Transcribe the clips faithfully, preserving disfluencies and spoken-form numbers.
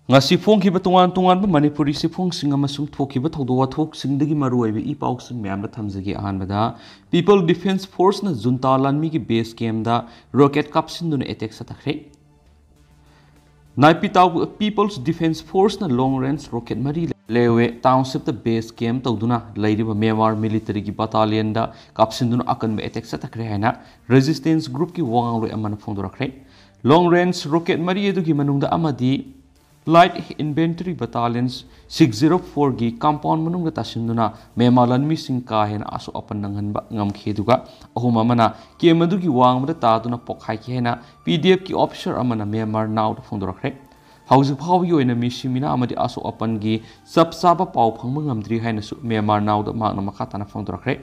ꯉꯁꯤ ꯐꯣꯡꯈꯤꯕ ꯇꯣꯉꯥꯟ ꯇꯣꯉꯥꯟꯕ ꯃꯅꯤꯄꯨꯔꯤ ꯆꯦꯐꯣꯡꯁꯤꯡ ꯑꯃꯁꯨꯡ ꯊꯣꯛꯈꯤꯕ ꯊꯧꯗꯣꯛ ꯋꯥꯊꯣꯛꯁꯤꯡꯗꯒꯤ ꯃꯔꯨꯑꯣꯏꯕ ꯏ ꯄꯥꯎꯁꯤꯡ ꯃꯌꯥꯝꯗ ꯊꯝꯖꯒꯦ꯫ ꯑꯍꯥꯟꯕꯗ, People Defence Forceꯅ ꯖꯨꯟꯇꯥ ꯂꯥꯟꯃꯤꯒꯤ base campꯗ rocket ꯀꯥꯞꯁꯤꯟꯗꯨꯅ attack ꯆꯠꯊꯈ꯭ꯔꯦ꯫ ꯅꯥꯏꯄꯤꯇꯥꯎ People's Defence Forceꯅ long range rocket ꯃꯔꯤ ꯂꯦꯋꯦ townshipꯇ base camp ꯇꯧꯗꯨꯅ ꯂꯩꯔꯤꯕ ꯃ꯭ꯌꯥꯟꯃꯥꯔ militaryꯒꯤ battalionꯗ ꯀꯥꯞꯁꯤꯟꯗꯨꯅ ꯑꯀꯟꯕ attack ꯆꯠꯊꯈ꯭ꯔꯦ ꯍꯥꯏꯅ resistance groupꯀꯤ ꯋꯥꯉꯥꯡꯂꯣꯏ ꯑꯃꯅ ꯐꯣꯡꯗꯣꯔꯛꯈ꯭ꯔꯦ꯫ Long range rocket ꯃꯔꯤ ꯑꯗꯨꯒꯤ ꯃꯅꯨꯡꯗ ꯑꯃꯗꯤ Light Infantry Battalion six zero fourꯒꯤ compound ꯃꯅꯨꯡꯗ ꯇꯥꯁꯤꯟꯗꯨꯅ ꯃ꯭ꯌꯥꯟꯃꯥꯔ ꯂꯥꯟꯃꯤꯁꯤꯡ ꯀꯥ ꯍꯦꯟꯅ ꯑꯁꯣꯛ ꯑꯄꯟ ꯅꯪꯍꯟꯕ ꯉꯝꯈꯤ, ꯑꯗꯨꯒ ꯑꯍꯨꯝ ꯑꯃꯅ camp ꯑꯗꯨꯒꯤ ꯋꯥꯡꯃꯗ ꯇꯥꯗꯨꯅ ꯄꯣꯛꯈꯥꯏꯈꯤ ꯍꯥꯏꯅ PDFꯀꯤ officer ꯑꯃꯅ ꯃ꯭ꯌꯥꯟꯃꯥꯔ Nowꯗ ꯐꯣꯡꯗꯣꯔꯛꯈ꯭ꯔꯦ꯫ ꯍꯧꯖꯤꯛ ꯐꯥꯎꯕꯒꯤ ꯑꯣꯏꯅ ꯃꯤꯁꯤ ꯃꯤꯅꯥ ꯑꯃꯗꯤ ꯑꯁꯣꯛ ꯑꯄꯟꯒꯤ ꯆꯞ ꯆꯥꯕ ꯄꯥꯎ ꯐꯪꯕ ꯉꯝꯗ꯭ꯔꯤ ꯍꯥꯏꯅꯁꯨ ꯃ꯭ꯌꯥꯟꯃꯥꯔ Nowꯗ ꯃꯍꯥꯛꯅ ꯃꯈꯥ ꯇꯥꯅ ꯐꯣꯡꯗꯣꯔꯛꯈ꯭ꯔꯦ꯫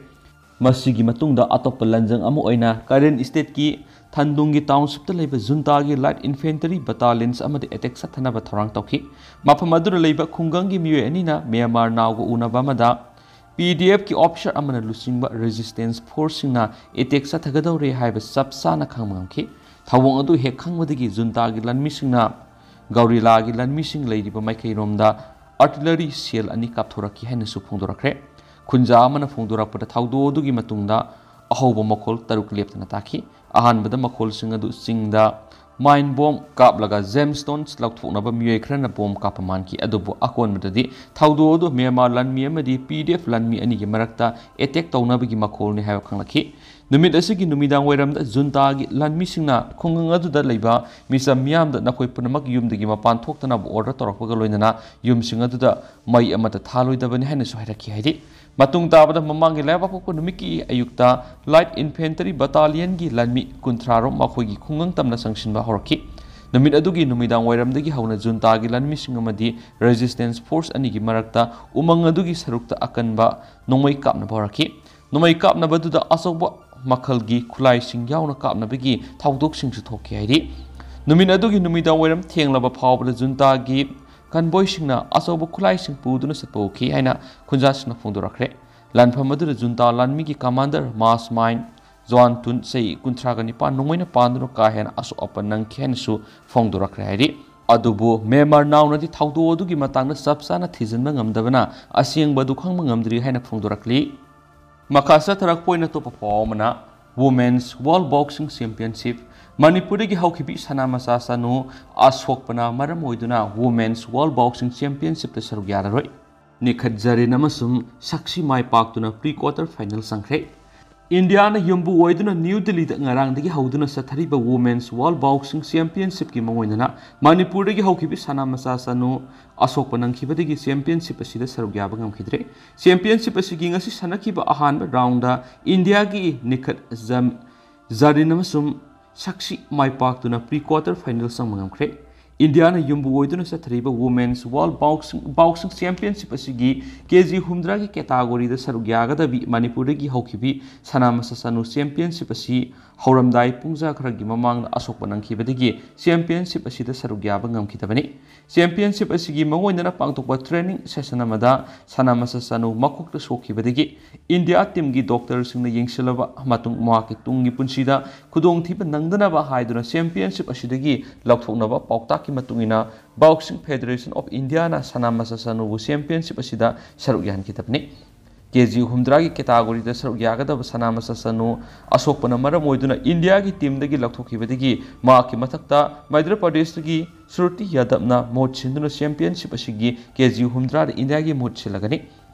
ꯃꯁꯤꯒꯤ ꯃꯇꯨꯡꯗ ꯑꯇꯣꯞꯄ ꯂꯥꯟꯖꯪ ꯑꯃ ꯑꯣꯏꯅ Karen Stateꯀꯤ ꯊꯟꯗꯨꯡꯒꯤ townshipꯇ ꯂꯩꯕ ꯖꯨꯟꯇꯥꯒꯤ Light Infantry Battalionꯁ ꯑꯃꯗꯤ attack ꯆꯠꯊꯅꯕ ꯊꯧꯔꯥꯡ ꯇꯧꯈꯤ꯫ ꯃꯐꯝ ꯑꯗꯨꯗ ꯂꯩꯕ ꯈꯨꯡꯒꯪꯒꯤ ꯃꯤꯑꯣꯏ ꯑꯅꯤꯅ ꯃ꯭ꯌꯥꯟꯃꯥꯔ Nowꯒ ꯎꯅꯕ ꯑꯃꯗ PDFꯀꯤ officer ꯑꯃꯅ ꯂꯨꯆꯤꯡꯕ resistance forceꯁꯤꯡꯅ attack ꯆꯠꯊꯒꯗꯧꯔꯦ ꯍꯥꯏꯕ ꯆꯞ ꯆꯥꯅ ꯈꯪꯕ ꯉꯝꯈꯤ꯫ ꯊꯧꯑꯣꯡ ꯑꯗꯨ ꯍꯦꯛ ꯈꯪꯕꯗꯒꯤ ꯖꯨꯟꯇꯥꯒꯤ ꯂꯥꯟꯃꯤꯁꯤꯡꯅ guerrillaꯒꯤ ꯂꯥꯟꯃꯤꯁꯤꯡ ꯂꯩꯔꯤꯕ ꯃꯥꯏꯀꯩꯔꯣꯝꯗ artillery shell ꯑꯅꯤ ꯀꯥꯞꯊꯣꯔꯛꯈꯤ ꯍꯥꯏꯅꯁꯨ ꯐꯣꯡꯗꯣꯔꯛꯈ꯭ꯔꯦ꯫ ꯈꯨꯟꯖꯥ ꯑꯃꯅ ꯐꯣꯡꯗꯣꯔꯛꯄꯗ ꯊꯧꯗꯣꯛ ꯑꯗꯨꯒꯤ ꯃꯇꯨꯡꯗ ꯑꯍꯧꯕ ꯃꯈꯣꯜ ꯇꯔꯨꯛ ꯂꯦꯞꯇꯅ ꯇꯥꯈꯤ꯫ ꯑꯍꯥꯟꯕꯗ ꯃꯈꯣꯜꯁꯤꯡ ꯑꯗꯨ ꯆꯤꯡꯗ mine bomb ꯀꯥꯞꯂꯒ gemstones ꯂꯧꯊꯣꯛꯅꯕ ꯃꯤꯑꯣꯏ ꯈꯔꯅ bomb ꯀꯥꯞꯄ ꯃꯥꯟꯈꯤ, ꯑꯗꯨꯕꯨ ꯑꯀꯣꯟꯕꯗꯗꯤ ꯊꯧꯗꯣꯛ ꯑꯗꯨ ꯃ꯭ꯌꯥꯟꯃꯥꯔ ꯂꯥꯟꯃꯤ ꯑꯃꯗꯤ PDF ꯂꯥꯟꯃꯤ ꯑꯅꯤꯒꯤ ꯃꯔꯛꯇ attack ꯇꯧꯅꯕꯒꯤ ꯃꯈꯣꯜꯅꯤ ꯍꯥꯏꯕ ꯈꯪꯂꯛꯈꯤ꯫ ꯅꯨꯃꯤꯠ ꯑꯁꯤꯒꯤ ꯅꯨꯃꯤꯗꯥꯡ ꯋꯥꯏꯔꯝꯗ ꯖꯨꯟꯇꯥꯒꯤ ꯂꯥꯟꯃꯤꯁꯤꯡꯅ ꯈꯨꯡꯒꯪ ꯑꯗꯨꯗ ꯂꯩꯕ ꯃꯤꯆꯝ ꯃꯤꯌꯥꯝꯗ ꯅꯈꯣꯏ ꯄꯨꯝꯅꯃꯛ ꯌꯨꯝꯗꯒꯤ ꯃꯄꯥꯟ ꯊꯣꯛꯇꯅꯕ order ꯇꯧꯔꯛꯄꯒ ꯂꯣꯏꯅꯅ ꯌꯨꯝꯁꯤꯡ ꯑꯗꯨꯗ ꯃꯩ ꯑꯃꯠꯇ ꯊꯥꯜꯂꯣꯏꯗꯕꯅꯤ ꯍꯥꯏꯅꯁꯨ ꯍꯥꯏꯔꯛꯈꯤ꯫ ꯍꯥꯏꯗꯤ ꯃꯇꯨꯡ ꯇꯥꯕꯗ ꯃꯃꯥꯡꯒꯤ ꯂꯩꯕꯥꯛꯄꯣꯛꯄ ꯅꯨꯃꯤꯠꯀꯤ ꯑꯌꯨꯛꯇ Light Infantry Battalionꯒꯤ ꯂꯥꯟꯃꯤ ꯀꯨꯟꯊ꯭ꯔꯥ ꯔꯣꯝ ꯃꯈꯣꯏꯒꯤ ꯈꯨꯡꯒꯪ ꯇꯝꯅ ꯆꯪꯁꯤꯟꯕ ꯍꯧꯔꯛꯈꯤ꯫ ꯅꯨꯃꯤꯠ ꯑꯗꯨꯒꯤ ꯅꯨꯃꯤꯗꯥꯡ ꯋꯥꯏꯔꯝꯗꯒꯤ ꯍꯧꯅ ꯖꯨꯟꯇꯥꯒꯤ ꯂꯥꯟꯃꯤꯁꯤꯡ ꯑꯃꯗꯤ resistance force ꯑꯅꯤꯒꯤ ꯃꯔꯛꯇ ꯎꯃꯪ ꯑꯗꯨꯒꯤ ꯁꯔꯨꯛꯇ ꯑꯀꯟꯕ ꯅꯣꯡꯃꯩ ꯀꯥꯞꯅꯕ ꯍꯧꯔꯛꯈꯤ꯫ ꯅꯣꯡꯃꯩ ꯀꯥꯞꯅꯕꯗꯨꯗ ꯑꯆꯧꯕ ꯃꯈꯜꯒꯤ ꯈꯨꯠꯂꯥꯏꯁꯤꯡ ꯌꯥꯎꯅ ꯀꯥꯞꯅꯕꯒꯤ ꯊꯧꯗꯣꯛꯁꯤꯡꯁꯨ ꯊꯣꯛꯈꯤ ꯍꯥꯏꯔꯤ꯫ ꯅꯨꯃꯤꯠ ꯑꯗꯨꯒꯤ ꯅꯨꯃꯤꯗꯥꯡ ꯋꯥꯏꯔꯝ ꯊꯦꯡꯂꯕ ꯐꯥꯎꯕꯗ ꯖꯨꯟꯇꯥꯒꯤ convoyꯁꯤꯡꯅ ꯑꯆꯧꯕ ꯈꯨꯠꯂꯥꯏꯁꯤꯡ ꯄꯨꯗꯨꯅ ꯆꯠꯄ ꯎꯈꯤ ꯍꯥꯏꯅ ꯈꯨꯟꯖꯥꯁꯤꯡꯅ ꯐꯣꯡꯗꯣꯔꯛꯈ꯭ꯔꯦ꯫ ꯂꯥꯟꯐꯝ ꯑꯗꯨꯗ ꯖꯨꯟꯇꯥ ꯂꯥꯟꯃꯤꯒꯤ commander Mass Mine Joan Tun ꯆꯍꯤ ꯀꯨꯟꯊ꯭ꯔꯥꯒ ꯅꯤꯄꯥꯟ ꯅꯣꯡꯃꯩꯅ ꯄꯥꯟꯗꯨꯅ ꯀꯥ ꯍꯦꯟꯅ ꯑꯁꯣꯛ ꯑꯄꯟ ꯅꯪꯈꯤ ꯍꯥꯏꯅꯁꯨ ꯐꯣꯡꯗꯣꯔꯛꯈ꯭ꯔꯦ ꯍꯥꯏꯔꯤ꯫ ꯑꯗꯨꯕꯨ ꯃꯦꯟꯃꯥꯔ ꯅꯥꯎꯅꯗꯤ ꯊꯧꯗꯣꯛ ꯑꯗꯨꯒꯤ ꯃꯇꯥꯡꯗ ꯆꯞ ꯆꯥꯅ ꯊꯤꯖꯤꯟꯕ ꯉꯝꯗꯕꯅ ꯑꯁꯦꯡꯕ ꯑꯗꯨ ꯈꯪꯕ ꯉꯝꯗ꯭ꯔꯤ ꯍꯥꯏꯅ ꯐꯣꯡꯗꯣꯔꯛꯂꯤ꯫ ꯃꯈꯥ ꯆꯠꯊꯔꯛꯄ ꯑꯣꯏꯅ ꯑꯇꯣꯞꯄ ꯄꯥꯎ ꯑꯃꯅ, Women's World Boxing Championship, ꯃꯅꯤꯄꯨꯔꯗꯒꯤ ꯍꯧꯈꯤꯕꯤ ꯁꯅꯥ ꯃꯆꯥ ꯆꯅꯨ ꯑꯁꯣꯛꯄꯅ ꯃꯔꯝ ꯑꯣꯏꯗꯨꯅ Women's World Boxing Championshipꯇ ꯁꯔꯨꯛ ꯌꯥꯔꯔꯣꯏ꯫ ꯅꯤꯈꯠ ꯖꯔꯤꯟ ꯑꯃꯁꯨꯡ ꯁꯛꯁꯤ ꯃꯥꯏ ꯄꯥꯛꯇꯨꯅ pre quarter final ꯆꯪꯈ꯭ꯔꯦ꯫ ꯏꯟꯗꯤꯌꯥꯅ ꯌꯨꯝꯕꯨ ꯑꯣꯏꯗꯨꯅ ꯅ꯭ꯌꯨ ꯗꯤꯜꯂꯤꯗ ꯉꯔꯥꯡꯗꯒꯤ ꯍꯧꯗꯨꯅ ꯆꯠꯊꯔꯤꯕ Women's World Boxing Championshipꯀꯤ ꯃꯑꯣꯡ ꯑꯣꯏꯅꯅ ꯃꯅꯤꯄꯨꯔꯗꯒꯤ ꯍꯧꯈꯤꯕ ꯁꯅꯥ ꯃꯆꯥ ꯆꯅꯨ ꯑꯁꯣꯛꯄ ꯅꯪꯈꯤꯕꯗꯒꯤ championship ꯑꯁꯤꯗ ꯁꯔꯨꯛ ꯌꯥꯕ ꯉꯝꯈꯤꯗ꯭ꯔꯦ꯫ Championship ꯑꯁꯤꯒꯤ ꯉꯁꯤ ꯁꯥꯟꯅꯈꯤꯕ ꯑꯍꯥꯟꯕ roundꯗ ꯏꯟꯗꯤꯌꯥꯒꯤ ꯅꯤꯈꯠ ꯖꯝ-, ꯖꯔꯤꯟ ꯑꯃꯁꯨꯡ ꯁꯛꯁꯤ ꯃꯥꯏ ꯄꯥꯛꯇꯨꯅ pre quarter final ꯆꯪꯕ ꯉꯝꯈ꯭ꯔꯦ꯫ ꯏꯟꯗꯤꯌꯥꯅ ꯌꯨꯝꯕꯨ ꯑꯣꯏꯗꯨꯅ ꯆꯠꯊꯔꯤꯕ Women's World Boxing, Boxing Championship ꯑꯁꯤꯒꯤ ꯀꯦ ꯖꯤ ꯍꯨꯝꯗ꯭ꯔꯥꯒꯤ categoryꯗ ꯁꯔꯨꯛ ꯌꯥꯒꯗꯕꯤ ꯃꯅꯤꯄꯨꯔꯗꯒꯤ ꯍꯧꯈꯤꯕꯤ ꯁꯅꯥ ꯃꯆꯥ ꯆꯅꯨ championship ꯑꯁꯤ ꯍꯧꯔꯝꯗꯥꯏ ꯄꯨꯡꯖꯥ ꯈꯔꯒꯤ ꯃꯃꯥꯡꯗ ꯑꯁꯣꯛꯄ ꯅꯪꯈꯤꯕꯗꯒꯤ championship ꯑꯁꯤꯗ ꯁꯔꯨꯛ ꯌꯥꯕ ꯉꯝꯈꯤꯗꯕꯅꯤ꯫ Championship ꯑꯁꯤꯒꯤ ꯃꯉꯣꯟꯗꯅ ꯄꯥꯡꯊꯣꯛꯄ training session ꯑꯃꯗ ꯁꯅꯥ ꯃꯆꯥ ꯆꯅꯨ ꯃꯀꯣꯛꯇ ꯁꯣꯛꯈꯤꯕꯗꯒꯤ ꯏꯟꯗꯤꯌꯥ teamꯒꯤ doctorꯁꯤꯡꯅ ꯌꯦꯡꯁꯤꯜꯂꯕ ꯃꯇꯨꯡ ꯃꯍꯥꯛꯀꯤ ꯇꯨꯡꯒꯤ ꯄꯨꯟꯁꯤꯗ ꯈꯨꯗꯣꯡꯊꯤꯕ ꯅꯪꯗꯅꯕ ꯍꯥꯏꯗꯨꯅ championship ꯑꯁꯤꯗꯒꯤ ꯂꯧꯊꯣꯛꯅꯕ ꯄꯥꯎꯇꯥꯛꯀꯤ ꯃꯇꯨꯡ ꯏꯟꯅ Boxing Federation of Indiaꯅ ꯁꯅꯥ ꯃꯆꯥ ꯆꯅꯨꯕꯨ championship ꯑꯁꯤꯗ ꯁꯔꯨꯛ ꯌꯥꯍꯟꯈꯤꯗꯕꯅꯤ꯫ ꯀꯦ ꯖꯤ ꯍꯨꯝꯗ꯭ꯔꯥꯒꯤ categoryꯗ ꯁꯔꯨꯛ ꯌꯥꯒꯗꯕ ꯁꯅꯥ ꯃꯆꯥ ꯆꯅꯨ ꯑꯁꯣꯛꯄꯅ ꯃꯔꯝ ꯑꯣꯏꯗꯨꯅ ꯏꯟꯗꯤꯌꯥꯒꯤ teamꯗꯒꯤ ꯂꯧꯊꯣꯛꯈꯤꯕꯗꯒꯤ ꯃꯍꯥꯛꯀꯤ ꯃꯊꯛꯇ ꯃꯙ꯭ꯌ ꯄ꯭ꯔꯗꯦꯁꯇꯒꯤ ꯁ꯭ꯔꯨꯇꯤ ꯌꯥꯗꯕꯅ ꯃꯍꯨꯠ ꯁꯤꯟꯗꯨꯅ championship ꯑꯁꯤꯒꯤ ꯀꯦ ꯖꯤ ꯍꯨꯝꯗ꯭ꯔꯥꯗ ꯏꯟꯗꯤꯌꯥꯒꯤ ꯃꯍꯨꯠ ꯁꯤꯜꯂꯒꯅꯤ꯫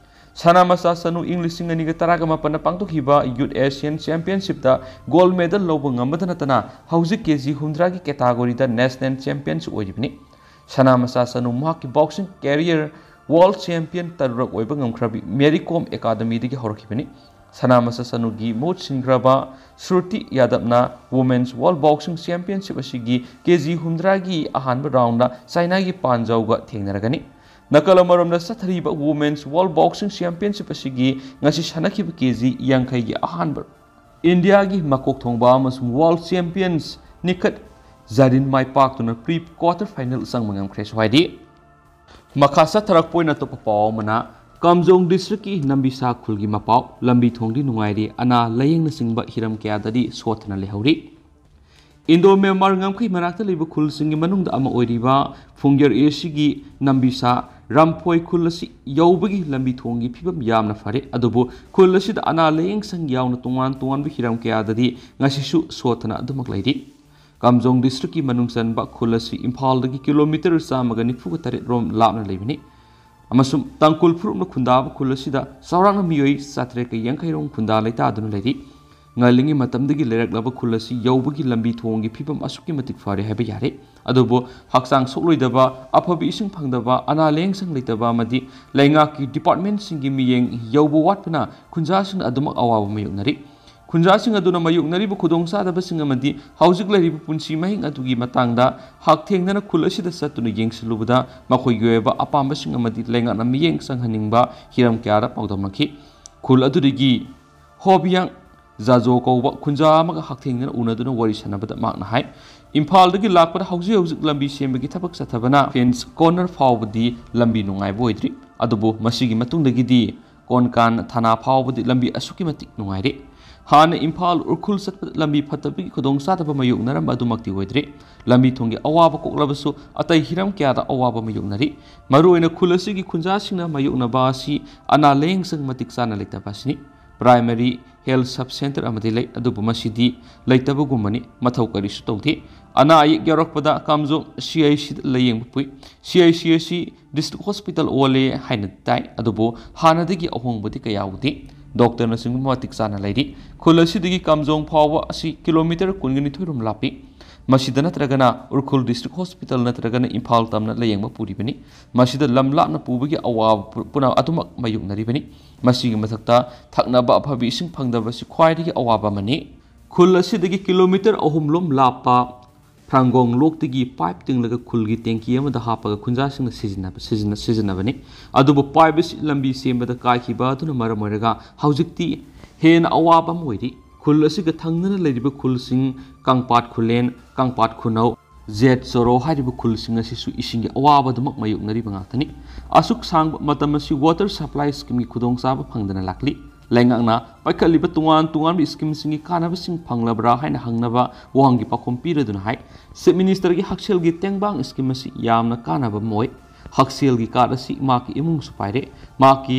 ꯁꯅꯥ ꯃꯆꯥ ꯆꯅꯨ ꯏꯪ ꯂꯤꯁꯤꯡ ꯑꯅꯤꯒ ꯇꯔꯥꯒ ꯃꯥꯄꯟꯗ ꯄꯥꯡꯊꯣꯛꯈꯤꯕ Youth Asian Championshipꯇ gold medal ꯂꯧꯕ ꯉꯝꯕꯗ ꯅꯠꯇꯅ ꯍꯧꯖꯤꯛ ꯀꯦ ꯖꯤ ꯍꯨꯝꯗ꯭ꯔꯥꯒꯤ categoryꯗ national champions ꯑꯣꯏꯔꯤꯕꯅꯤ꯫ ꯁꯅꯥ ꯃꯆꯥ ꯆꯅꯨ ꯃꯍꯥꯛꯀꯤ boxing career world champion ꯇꯔꯨꯛꯔꯛ ꯑꯣꯏꯕ ꯉꯝꯈ꯭ꯔꯕꯤ ꯃꯦꯔꯤ ꯀꯣꯝ academyꯗꯒꯤ ꯍꯧꯔꯛꯈꯤꯕꯅꯤ꯫ ꯁꯅꯥ ꯃꯆꯥ ꯆꯅꯨꯒꯤ ꯃꯍꯨꯠ ꯁꯤꯟꯈ꯭ꯔꯕ Shruti ꯌꯥꯗꯕꯅ Women's World Boxing Championship ꯑꯁꯤꯒꯤ ꯀꯦ ꯖꯤ ꯍꯨꯝꯗ꯭ꯔꯥꯒꯤ ꯑꯍꯥꯟꯕ roundꯗ ꯆꯥꯏꯅꯥꯒꯤ ꯄꯥꯟꯖꯧꯒ ꯊꯦꯡꯅꯔꯒꯅꯤ꯫ ꯅꯥꯀꯜ ꯑꯃꯔꯣꯝꯗ ꯆꯠꯊꯔꯤꯕ Women's World Boxing Championship ꯑꯁꯤꯒꯤ ꯉꯁꯤ ꯁꯥꯟꯅꯈꯤꯕ ꯀꯦ ꯖꯤ ꯌꯥꯡꯈꯩꯒꯤ ꯑꯍꯥꯟꯕ ꯏꯟꯗꯤꯌꯥꯒꯤ ꯃꯀꯣꯛ ꯊꯣꯡꯕ ꯑꯃꯁꯨꯡ world champions ꯅꯤꯈꯠ ꯖꯥꯔꯤꯟ ꯃꯥꯏ ꯄꯥꯛꯇꯨꯅ pre quarter final ꯆꯪꯕ ꯉꯝꯈ꯭ꯔꯦ꯫ ꯁ꯭ꯋꯥꯏꯗꯤ ꯃꯈꯥ ꯆꯠꯊꯔꯛꯄ ꯑꯣꯏꯅ ꯑꯇꯣꯞꯄ ꯄꯥꯎ ꯑꯃꯅ, ꯀꯥꯝꯖꯣꯡ districtꯀꯤ ꯅꯝꯕꯤꯁꯥ ꯈꯨꯜꯒꯤ ꯃꯄꯥꯎ, ꯂꯝꯕꯤ ꯊꯣꯡꯗꯤ ꯅꯨꯡꯉꯥꯏꯔꯤ, ꯑꯅꯥ ꯂꯥꯌꯦꯡꯅꯆꯤꯡꯕ ꯍꯤꯔꯝ ꯀꯌꯥꯗꯗꯤ ꯁꯣꯠꯊꯅ ꯂꯩꯍꯧꯔꯤ꯫ ꯏꯟꯗꯣ ꯃ꯭ꯌꯥꯟꯃꯥꯔ ꯉꯝꯈꯩ ꯃꯅꯥꯛꯇ ꯂꯩꯕ ꯈꯨꯜꯁꯤꯡꯒꯤ ꯃꯅꯨꯡꯗ ꯑꯃ ꯑꯣꯏꯔꯤꯕ ꯐꯨꯡꯒ꯭ꯌꯔ ꯑꯦꯁꯤꯒꯤ ꯅꯝꯕꯤꯁꯥ ꯔꯝꯐꯣꯏ ꯈꯨꯜ ꯑꯁꯤ ꯌꯧꯕꯒꯤ ꯂꯝꯕꯤ ꯊꯣꯡꯒꯤ ꯐꯤꯕꯝ ꯌꯥꯝꯅ ꯐꯔꯦ꯫ ꯑꯗꯨꯕꯨ ꯈꯨꯜ ꯑꯁꯤꯗ ꯑꯅꯥ ꯂꯥꯌꯦꯡ ꯁꯪ ꯌꯥꯎꯅ ꯇꯣꯉꯥꯟ ꯇꯣꯉꯥꯟꯕ ꯍꯤꯔꯝ ꯀꯌꯥꯗꯗꯤ ꯉꯁꯤꯁꯨ ꯁꯣꯠꯊꯅ ꯑꯗꯨꯃꯛ ꯂꯩꯔꯤ꯫ ꯀꯥꯝꯖꯣꯡ ꯗꯤꯁꯇ꯭ꯔꯤꯛꯀꯤ ꯃꯅꯨꯡ ꯆꯟꯕ ꯈꯨꯜ ꯑꯁꯤ ꯏꯝꯐꯥꯜꯗꯒꯤ ꯀꯤꯂꯣꯃꯤꯇꯔ ꯆꯥꯝꯃꯒ ꯅꯤꯐꯨꯒ ꯇꯔꯦꯠ ꯔꯣꯝ ꯂꯥꯞꯅ ꯂꯩꯕꯅꯤ꯫ ꯑꯃꯁꯨꯡ ꯇꯥꯡꯀꯨꯜ ꯐꯨꯔꯨꯞꯅ ꯈꯨꯟꯗꯥꯕ ꯈꯨꯜ ꯑꯁꯤꯗ ꯆꯥꯎꯔꯥꯛꯅ ꯃꯤꯑꯣꯏ ꯆꯥꯇ꯭ꯔꯦꯠꯀ ꯌꯥꯡꯈꯩ ꯔꯣꯝ ꯈꯨꯟꯗꯥ ꯂꯩꯇꯥꯗꯨꯅ ꯂꯩꯔꯤ꯫ ꯉꯜꯂꯤꯉꯩ ꯃꯇꯝꯗꯒꯤ ꯂꯩꯔꯛꯂꯕ ꯈꯨꯜ ꯑꯁꯤ ꯌꯧꯕꯒꯤ ꯂꯝꯕꯤ ꯊꯣꯡꯒꯤ ꯐꯤꯕꯝ ꯑꯁꯨꯛꯀꯤ ꯃꯇꯤꯛ ꯐꯔꯦ ꯍꯥꯏꯕ ꯌꯥꯔꯦ꯫ ꯑꯗꯨꯕꯨ ꯍꯛꯆꯥꯡ ꯁꯣꯛꯂꯣꯏꯗꯕ, ꯑꯐꯕ ꯏꯁꯤꯡ ꯐꯪꯗꯕ, ꯑꯅꯥ ꯂꯥꯌꯦꯡ ꯁꯪ ꯂꯩꯇꯕ ꯑꯃꯗꯤ ꯂꯩꯉꯥꯛꯀꯤ ꯗꯤꯄꯥꯔꯠꯃꯦꯟꯁꯤꯡꯒꯤ ꯃꯤꯠꯌꯦꯡ ꯌꯧꯕ ꯋꯥꯠꯄꯅ ꯈꯨꯟꯖꯥꯁꯤꯡꯅ ꯑꯗꯨꯃꯛ ꯑꯋꯥꯕ ꯃꯥꯌꯣꯛꯅꯔꯤ꯫ ꯈꯨꯟꯖꯥꯁꯤꯡ ꯑꯗꯨꯅ ꯃꯥꯌꯣꯛꯅꯔꯤꯕ ꯈꯨꯗꯣꯡꯆꯥꯗꯕꯁꯤꯡ ꯑꯃꯗꯤ ꯍꯧꯖꯤꯛ ꯂꯩꯔꯤꯕ ꯄꯨꯟꯁꯤ ꯃꯍꯤꯡ ꯑꯗꯨꯒꯤ ꯃꯇꯥꯡꯗ ꯍꯛꯊꯦꯡꯅꯅ ꯈꯨꯜ ꯑꯁꯤꯗ ꯆꯠꯇꯨꯅ ꯌꯦꯡꯁꯤꯜꯂꯨꯕꯗ ꯃꯈꯣꯏꯒꯤ ꯑꯣꯏꯕ ꯑꯄꯥꯝꯕꯁꯤꯡ ꯑꯃꯗꯤ ꯂꯩꯉꯥꯛꯅ ꯃꯤꯠꯌꯦꯡ ꯆꯪꯍꯟꯅꯤꯡꯕ ꯍꯤꯔꯝ ꯀꯌꯥꯗ ꯄꯥꯎꯗꯝꯂꯛꯈꯤ꯫ ꯈꯨꯜ ꯑꯗꯨꯗꯒꯤ ꯍꯣꯕꯤꯌꯥꯡ ꯖꯥꯖꯣ ꯀꯧꯕ ꯈꯨꯟꯖꯥ ꯑꯃꯒ ꯍꯛꯊꯦꯡꯅꯅ ꯎꯅꯗꯨꯅ ꯋꯥꯔꯤ ꯁꯥꯟꯅꯕꯗ ꯃꯍꯥꯛꯅ ꯍꯥꯏ, ꯏꯝꯐꯥꯜꯗꯒꯤ ꯂꯥꯛꯄꯗ ꯍꯧꯖꯤꯛ ꯍꯧꯖꯤꯛ ꯂꯝꯕꯤ ꯁꯦꯝꯕꯒꯤ ꯊꯕꯛ ꯆꯠꯊꯕꯅ ꯐꯦꯟꯁ ꯀꯣꯔꯅꯔ ꯐꯥꯎꯕꯗꯤ ꯂꯝꯕꯤ ꯅꯨꯡꯉꯥꯏꯕ ꯑꯣꯏꯗ꯭ꯔꯤ꯫ ꯑꯗꯨꯕꯨ ꯃꯁꯤꯒꯤ ꯃꯇꯨꯡꯗꯒꯤꯗꯤ ꯀꯣꯟꯀꯥꯟ ꯊꯥꯅꯥ ꯐꯥꯎꯕꯗꯤ ꯂꯝꯕꯤ ꯑꯁꯨꯛꯀꯤ ꯃꯇꯤꯛ ꯅꯨꯡꯉꯥꯏꯔꯦ꯫ ꯍꯥꯟꯅ ꯏꯝꯐꯥꯜ ꯎꯔꯈꯨꯜ ꯆꯠꯄꯗ ꯂꯝꯕꯤ ꯐꯠꯇꯕꯒꯤ ꯈꯨꯗꯣꯡꯆꯥꯗꯕ ꯃꯥꯌꯣꯛꯅꯔꯝꯕ ꯑꯗꯨꯃꯛꯇꯤ ꯑꯣꯏꯗ꯭ꯔꯦ꯫ ꯂꯝꯕꯤ ꯊꯣꯡꯒꯤ ꯑꯋꯥꯕ ꯀꯣꯛꯂꯕꯁꯨ ꯑꯇꯩ ꯍꯤꯔꯝ ꯀꯌꯥꯗ ꯑꯋꯥꯕ ꯃꯥꯌꯣꯛꯅꯔꯤ꯫ ꯃꯔꯨꯑꯣꯏꯅ ꯈꯨꯜ ꯑꯁꯤꯒꯤ ꯈꯨꯟꯖꯥꯁꯤꯡꯅ ꯃꯥꯌꯣꯛꯅꯕ ꯑꯁꯤ ꯑꯅꯥ ꯂꯥꯌꯦꯡ ꯁꯪ ꯃꯇꯤꯛ ꯆꯥꯅ ꯂꯩꯇꯕ ꯑꯁꯤꯅꯤ꯫ ꯄ꯭ꯔꯥꯏꯃꯔꯤ ꯍꯦꯜꯊ ꯁꯕ ꯁꯦꯟꯇꯔ ꯑꯃꯗꯤ ꯂꯩ, ꯑꯗꯨꯕꯨ ꯃꯁꯤꯗꯤ ꯂꯩꯇꯕꯒꯨꯝꯕꯅꯤ, ꯃꯊꯧ ꯀꯔꯤꯁꯨ ꯇꯧꯗꯦ꯫ ꯑꯅꯥ ꯑꯌꯦꯛ ꯌꯥꯎꯔꯛꯄꯗ ꯀꯥꯝꯖꯣꯡ ꯁꯤ ꯑꯥꯏ ꯁꯤꯗ ꯂꯥꯌꯦꯡꯕ ꯄꯨꯏ꯫ ꯁꯤ ꯑꯥꯏ ꯁꯤ ꯑꯁꯤ ꯗꯤꯁꯇ꯭ꯔꯤꯛ ꯍꯣꯁꯄꯤꯇꯥꯜ ꯑꯣꯜꯂꯦ ꯍꯥꯏꯅ ꯇꯥꯏ, ꯑꯗꯨꯕꯨ ꯍꯥꯟꯅꯗꯒꯤ ꯑꯍꯣꯡꯕꯗꯤ ꯀꯌꯥ ꯎꯗꯦ꯫ ꯗꯣꯛꯇꯔꯅꯆꯤꯡꯕ ꯃꯇꯤꯛ ꯆꯥꯅ ꯂꯩꯔꯤ꯫ ꯈꯨꯜ ꯑꯁꯤꯗꯒꯤ ꯀꯥꯝꯖꯣꯡ ꯐꯥꯎꯕ ꯑꯁꯤ ꯀꯤꯂꯣꯃꯤꯇꯔ ꯀꯨꯟꯒ ꯅꯤꯊꯣꯏ ꯔꯣꯝ ꯂꯥꯞꯄꯤ꯫ ꯃꯁꯤꯗ ꯅꯠꯇ꯭ꯔꯒꯅ ꯎꯔꯈꯨꯜ ꯗꯤꯁꯇ꯭ꯔꯤꯛ ꯍꯣꯁꯄꯤꯇꯥꯜ ꯅꯠꯇ꯭ꯔꯒꯅ ꯏꯝꯐꯥꯜ ꯇꯝꯅ ꯂꯥꯌꯦꯡꯕ ꯄꯨꯔꯤꯕꯅꯤ꯫ ꯃꯁꯤꯗ ꯂꯝ ꯂꯥꯞꯅ ꯄꯨꯕꯒꯤ ꯑꯋꯥꯕ ꯄꯨ-, ꯄꯨꯝꯅꯃꯛ ꯑꯗꯨꯃꯛ ꯃꯥꯌꯣꯛꯅꯔꯤꯕꯅꯤ꯫ ꯃꯁꯤꯒꯤ ꯃꯊꯛꯇ ꯊꯛꯅꯕ ꯑꯐꯕ ꯏꯁꯤꯡ ꯐꯪꯗꯕ ꯑꯁꯤ ꯈ꯭ꯋꯥꯏꯗꯒꯤ ꯑꯋꯥꯕ ꯑꯃꯅꯤ꯫ ꯈꯨꯜ ꯑꯁꯤꯗꯒꯤ ꯀꯤꯂꯣꯃꯤꯇꯔ ꯑꯍꯨꯝ ꯂꯣꯝ ꯂꯥꯞꯄ ꯐ꯭ꯔꯥꯡꯒꯣꯡ ꯂꯣꯛꯇꯒꯤ ꯄꯥꯏꯞ ꯇꯤꯡꯂꯒ ꯈꯨꯜꯒꯤ ꯇꯦꯡꯀꯤ ꯑꯃꯗ ꯍꯥꯞꯄꯒ ꯈꯨꯟꯖꯥꯁꯤꯡꯅ ꯁꯤꯖꯤꯟꯅꯕ, ꯁꯤꯖꯤꯟꯅ-, ꯁꯤꯖꯤꯟꯅꯕꯅꯤ꯫ ꯑꯗꯨꯕꯨ ꯄꯥꯏꯞ ꯑꯁꯤ ꯂꯝꯕꯤ ꯁꯦꯝꯕꯗ ꯀꯥꯏꯈꯤꯕ ꯑꯗꯨꯅ ꯃꯔꯝ ꯑꯣꯏꯔꯒ ꯍꯧꯖꯤꯛꯇꯤ ꯍꯦꯟꯅ ꯑꯋꯥꯕ ꯑꯃ ꯑꯣꯏꯔꯤ꯫ ꯈꯨꯜ ꯑꯁꯤꯒ ꯊꯪꯅꯅ ꯂꯩꯔꯤꯕ ꯈꯨꯜꯁꯤꯡ ꯀꯪꯄꯥꯠ ꯈꯨꯂꯦꯟ, ꯀꯪꯄꯥꯠ ꯈꯨꯅꯧ, ꯖꯦꯠ ꯆꯣꯔꯣ ꯍꯥꯏꯔꯤꯕ ꯈꯨꯜꯁꯤꯡ ꯑꯁꯤꯁꯨ ꯏꯁꯤꯡꯒꯤ ꯑꯋꯥꯕ ꯑꯗꯨꯃꯛ ꯃꯥꯌꯣꯛꯅꯔꯤꯕ ꯉꯥꯛꯇꯅꯤ꯫ ꯑꯁꯨꯛ ꯁꯥꯡꯕ ꯃꯇꯝ ꯑꯁꯤ ꯋꯥꯇꯔ ꯁꯄ꯭ꯂꯥꯏ ꯁ꯭ꯀꯤꯝꯒꯤ ꯈꯨꯗꯣꯡꯆꯥꯕ ꯐꯪꯗꯅ ꯂꯥꯛꯂꯤ꯫ ꯂꯩꯉꯥꯛꯅ ꯄꯥꯏꯈꯠꯂꯤꯕ ꯇꯣꯉꯥꯟ ꯇꯣꯉꯥꯟꯕ ꯁ꯭ꯀꯤꯝꯁꯤꯡꯒꯤ ꯀꯥꯟꯅꯕꯁꯤꯡ ꯐꯪꯂꯕ꯭ꯔꯥ ꯍꯥꯏꯅ ꯍꯪꯅꯕ ꯋꯥꯍꯪꯒꯤ ꯄꯥꯎꯈꯨꯝ ꯄꯤꯔꯗꯨꯅ ꯍꯥꯏ, ꯆꯤꯐ ꯃꯤꯅꯤꯁꯇꯔꯒꯤ ꯍꯛꯁꯦꯜꯒꯤ ꯇꯦꯡꯕꯥꯡ ꯁ꯭ꯀꯤꯝ ꯑꯁꯤ ꯌꯥꯝꯅ ꯀꯥꯟꯅꯕ ꯑꯃ ꯑꯣꯏ꯫ ꯍꯛꯁꯦꯜꯒꯤ ꯀꯥꯔꯗ ꯑꯁꯤ ꯃꯍꯥꯛꯀꯤ ꯏꯃꯨꯡꯁꯨ ꯄꯥꯏꯔꯦ꯫ ꯃꯍꯥꯛꯀꯤ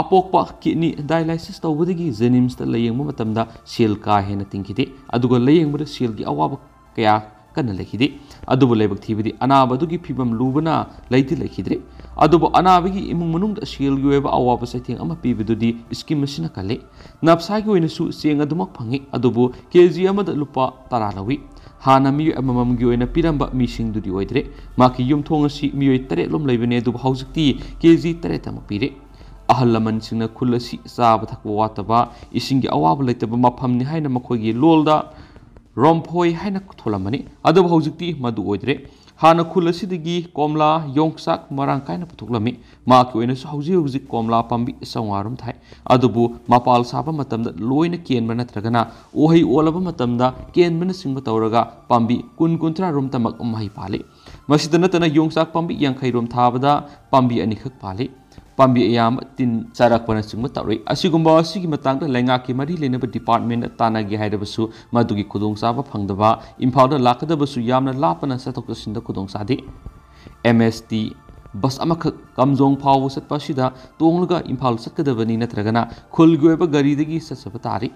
ꯑꯄꯣꯛꯄ ꯀꯤꯗꯅꯤ ꯗꯥꯏꯂꯥꯏꯁꯤꯁ ꯇꯧꯕꯗꯒꯤ ꯖꯦꯅꯤꯝꯁꯇ ꯂꯥꯌꯦꯡꯕ ꯃꯇꯝꯗ ꯁꯦꯜ ꯀꯥ ꯍꯦꯟꯅ ꯇꯤꯡꯈꯤꯗꯦ, ꯑꯗꯨꯒ ꯂꯥꯌꯦꯡꯕꯗ ꯁꯦꯜꯒꯤ ꯑꯋꯥꯕ ꯀꯌꯥ ꯀꯟꯅ ꯂꯩꯈꯤꯗꯦ꯫ ꯑꯗꯨꯕꯨ ꯂꯥꯏꯕꯛ ꯊꯤꯕꯗꯤ ꯑꯅꯥꯕ ꯑꯗꯨꯒꯤ ꯐꯤꯕꯝ ꯂꯨꯕꯅ ꯂꯩꯗꯤ ꯂꯩꯈꯤꯗ꯭ꯔꯦ꯫ ꯑꯗꯨꯕꯨ ꯑꯅꯥꯕꯒꯤ ꯏꯃꯨꯡ ꯃꯅꯨꯡꯗ ꯁꯦꯜꯒꯤ ꯑꯣꯏꯕ ꯑꯋꯥꯕ ꯆꯩꯊꯦꯡ ꯑꯃ ꯄꯤꯕꯗꯨꯗꯤ ꯁ꯭ꯀꯤꯝ ꯑꯁꯤꯅ ꯀꯜꯂꯤ꯫ ꯅꯞꯁꯥꯒꯤ ꯑꯣꯏꯅꯁꯨ ꯆꯦꯡ ꯑꯗꯨꯃꯛ ꯐꯪꯉꯤ, ꯑꯗꯨꯕꯨ ꯀꯦ ꯖꯤ ꯑꯃꯗ ꯂꯨꯄꯥ ꯇꯔꯥ ꯂꯧꯏ꯫ ꯍꯥꯟꯅ ꯃꯤꯑꯣꯏ ꯑꯃꯃꯝꯒꯤ ꯑꯣꯏꯅ ꯄꯤꯔꯝꯕ ꯃꯤꯁꯤꯡꯗꯨꯗꯤ ꯑꯣꯏꯗ꯭ꯔꯦ꯫ ꯃꯍꯥꯛꯀꯤ ꯌꯨꯝꯊꯣꯡ ꯑꯁꯤ ꯃꯤꯑꯣꯏ ꯇꯔꯦꯠ ꯂꯣꯝ ꯂꯩꯕꯅꯤ, ꯑꯗꯨꯕꯨ ꯍꯧꯖꯤꯛꯇꯤ ꯀꯦ ꯖꯤ ꯇꯔꯦꯠꯇꯃꯛ ꯄꯤꯔꯦ꯫ ꯑꯍꯜ ꯂꯃꯟꯁꯤꯡꯅ ꯈꯨꯜ ꯑꯁꯤ ꯆꯥꯕ ꯊꯛꯄ ꯋꯥꯠꯇꯕ, ꯏꯁꯤꯡꯒꯤ ꯑꯋꯥꯕ ꯂꯩꯇꯕ ꯃꯐꯝꯅꯤ ꯍꯥꯏꯅ ꯃꯈꯣꯏꯒꯤ ꯂꯣꯜꯗ ꯔꯣꯝꯐꯣꯏ ꯍꯥꯏꯅ ꯊꯣꯜꯂꯝꯕꯅꯤ, ꯑꯗꯨꯕꯨ ꯍꯧꯖꯤꯛꯇꯤ ꯃꯗꯨ ꯑꯣꯏꯗ꯭ꯔꯦ꯫ ꯍꯥꯟꯅ ꯈꯨꯜ ꯑꯁꯤꯗꯒꯤ ꯀꯣꯝꯂꯥ ꯌꯣꯡꯆꯥꯛ ꯃꯔꯥꯡ ꯀꯥꯏꯅ ꯄꯨꯊꯣꯛꯂꯝꯃꯤ꯫ ꯃꯍꯥꯛꯀꯤ ꯑꯣꯏꯅꯁꯨ ꯍꯧꯖꯤꯛ ꯍꯧꯖꯤꯛ ꯀꯣꯝꯂꯥ ꯄꯥꯝꯕꯤ ꯆꯥꯝꯃꯉꯥ ꯔꯣꯝ ꯊꯥꯏ꯫ ꯑꯗꯨꯕꯨ ꯃꯄꯥꯜ ꯁꯥꯕ ꯃꯇꯝꯗ ꯂꯣꯏꯅ ꯀꯦꯟꯕ ꯅꯠꯇ꯭ꯔꯒꯅ ꯎꯍꯩ ꯑꯣꯜꯂꯕ ꯃꯇꯝꯗ ꯀꯦꯟꯕꯅꯆꯤꯡꯕ ꯇꯧꯔꯒ ꯄꯥꯝꯕꯤ ꯀꯨꯟ ꯀꯨꯟꯊ꯭ꯔꯥ ꯔꯣꯝꯇꯃꯛ ꯃꯍꯩ ꯄꯥꯜꯂꯤ꯫ ꯃꯁꯤꯗ ꯅꯠꯇꯅ ꯌꯣꯡꯆꯥꯛ ꯄꯥꯝꯕꯤ ꯌꯥꯡꯈꯩ ꯔꯣꯝ ꯊꯥꯕꯗ ꯄꯥꯝꯕꯤ ꯑꯅꯤꯈꯛ ꯄꯥꯜꯂꯤ꯫ ꯄꯥꯝꯕꯤ ꯑꯌꯥꯝꯕ ꯇꯤꯟ ꯆꯥꯔꯛꯄꯅꯆꯤꯡꯕ ꯇꯧꯔꯛꯏ꯫ ꯑꯁꯤꯒꯨꯝꯕ ꯑꯁꯤꯒꯤ ꯃꯇꯥꯡꯗ ꯂꯩꯉꯥꯛꯀꯤ ꯃꯔꯤ ꯂꯩꯅꯕ ꯗꯤꯄꯥꯔꯠꯃꯦꯟꯗ ꯇꯥꯟꯅꯒꯦ ꯍꯥꯏꯔꯕꯁꯨ ꯃꯗꯨꯒꯤ ꯈꯨꯗꯣꯡꯆꯥꯕ ꯐꯪꯗꯕ, ꯏꯝꯐꯥꯜꯗ ꯂꯥꯛꯀꯗꯕꯁꯨ ꯌꯥꯝꯅ ꯂꯥꯞꯄꯅ ꯆꯠꯊꯣꯛ ꯆꯠꯁꯤꯟꯗ ꯈꯨꯗꯣꯡꯆꯥꯗꯦ꯫ ꯑꯦꯝ ꯑꯦꯁ ꯇꯤ ꯕꯁ ꯑꯃꯈꯛ ꯀꯥꯝꯖꯣꯡ ꯐꯥꯎꯕ ꯆꯠꯄ ꯑꯁꯤꯗ ꯇꯣꯡꯂꯒ ꯏꯝꯐꯥꯜ ꯆꯠꯀꯗꯕꯅꯤ, ꯅꯠꯇ꯭ꯔꯒꯅ ꯈꯨꯜꯒꯤ ꯑꯣꯏꯕ ꯒꯥꯔꯤꯗꯒꯤ ꯆꯠꯆꯕ ꯇꯥꯔꯤ꯫